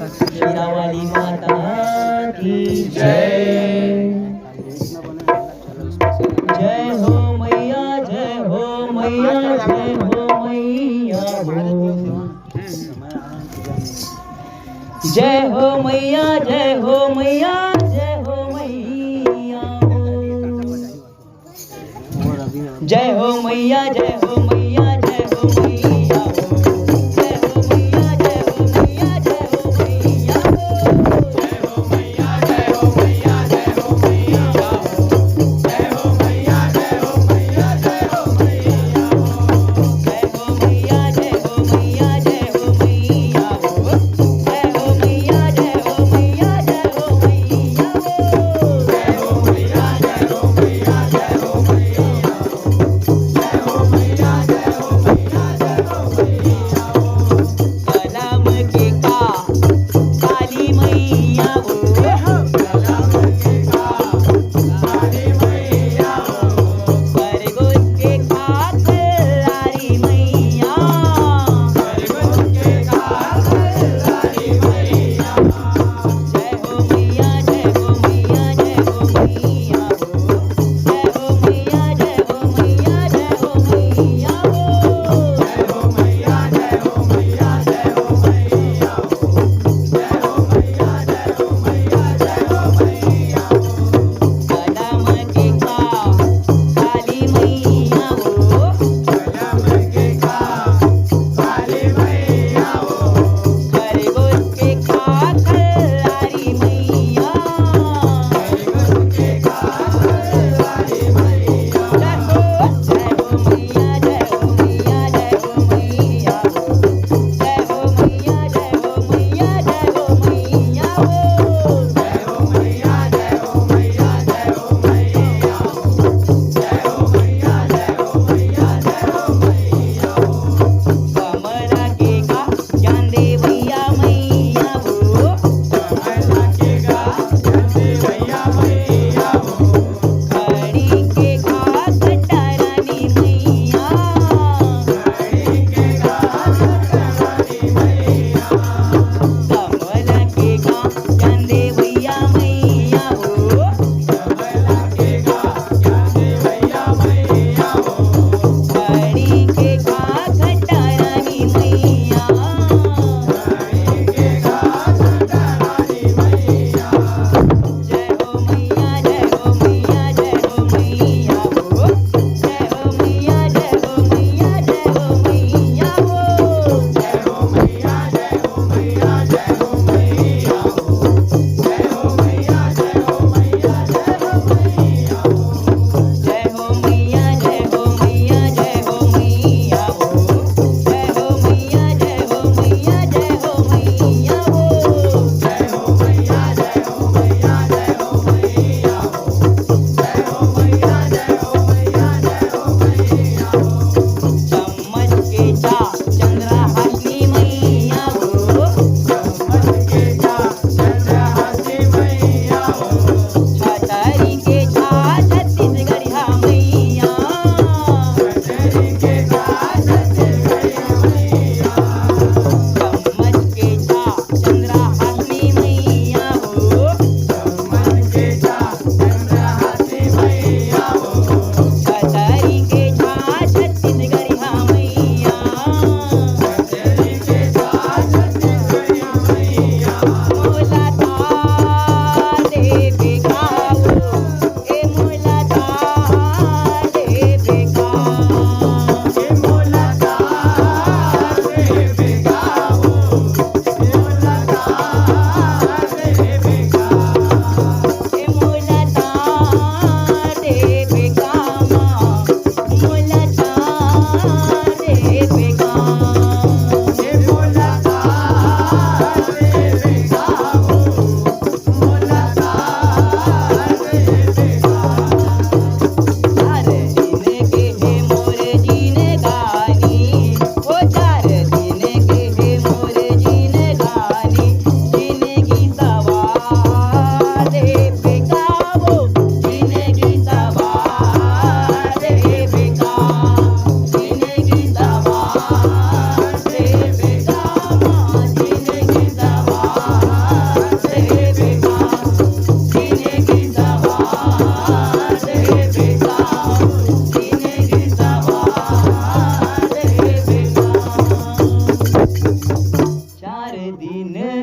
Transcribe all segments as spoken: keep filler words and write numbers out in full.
शेरा वाली माता की जय। जय हो मैया, जय हो मैया, जय हो मैया हो। जय हो मैया, जय हो मैया, जय हो मैया हो। जय हो मैया, जय हो मैया, जय हो मैया हो। जय हो मैया, जय हो मैया, जय हो मैया हो।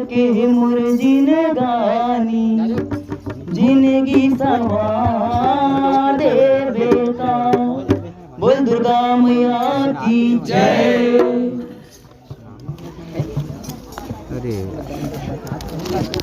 के मोर जिनगानी, जिनगी संवार दे बेटा। बोल दुर्गा मैया की जय। अरे।